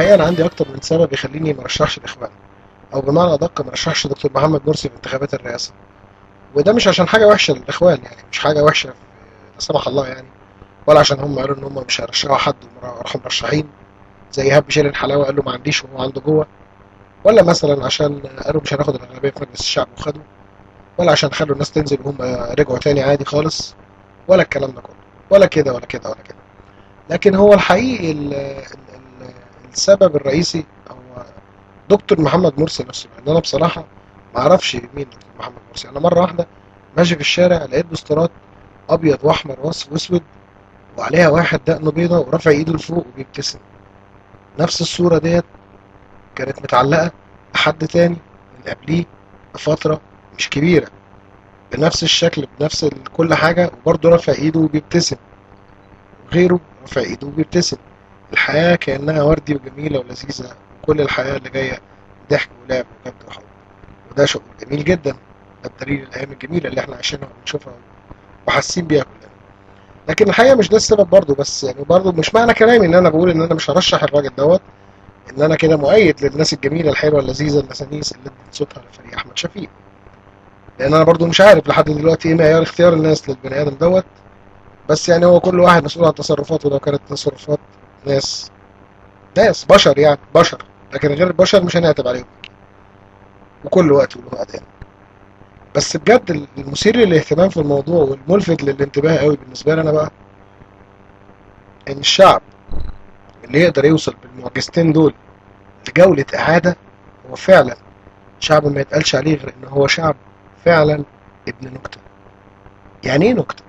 الحقيقة انا عندي اكتر من سبب يخليني ما ارشحش الاخوان، او بمعنى ادق ما ارشحش دكتور محمد مرسي في انتخابات الرئاسة. وده مش عشان حاجة وحشة للاخوان، يعني مش حاجة وحشة لا سمح الله يعني، ولا عشان هم قالوا ان هم مش هيرشحوا حد وراحوا مرشحين زي ايهاب شيل الحلاوة قال له ما عنديش وهو عنده جوه، ولا مثلا عشان قالوا مش هناخد الاغلبية في مجلس الشعب وخدوا، ولا عشان خلوا الناس تنزل وهم رجعوا تاني عادي خالص، ولا الكلام ده كله، ولا كده ولا كده ولا كده. لكن هو الحقيقي ال ال السبب الرئيسي هو دكتور محمد مرسي نفسه. لان انا بصراحة ما اعرفش مين دكتور محمد مرسي. انا مرة واحدة ماشي في الشارع لقيت بوسترات ابيض واحمر واسود وعليها واحد دقنه بيضة ورافع ايده لفوق وبيبتسم. نفس الصورة ديت كانت متعلقه بحد تاني من قبليه بفترة مش كبيرة، بنفس الشكل بنفس كل حاجة، وبرضه رافع ايده وبيبتسم، وغيره رافع ايده وبيبتسم. الحياة كانها وردي وجميلة ولذيذه، وكل الحياة اللي جاية ضحك ولعب وجد وحب، وده شعور جميل جدا. ده بدليل الايام الجميلة اللي احنا عايشينها وبنشوفها وحاسين بيها كلنا. لكن الحقيقة مش ده السبب برضه، بس يعني برضه مش معنى كلامي ان انا بقول ان انا مش هرشح الراجل دوت ان انا كده مؤيد للناس الجميلة الحلوة اللذيذة النسانيس اللي ادت صوتها لفريق احمد شفيق، لان انا برضه مش عارف لحد دلوقتي ايه معيار اختيار الناس للبني ادم دوت. بس يعني هو كل واحد مسؤول عن تصرفاته، لو كانت تصرفات ناس بشر يعني بشر، لكن غير البشر مش هنعتب عليهم، وكل وقت وله اذان. بس بجد المثير للاهتمام في الموضوع والملفت للانتباه قوي بالنسبة لي انا بقى، ان الشعب اللي يقدر يوصل بالمعجزتين دول لجولة اعاده هو فعلا شعب ما يتقالش عليه غير ان هو شعب فعلا ابن نكتة. يعني ايه نكتة؟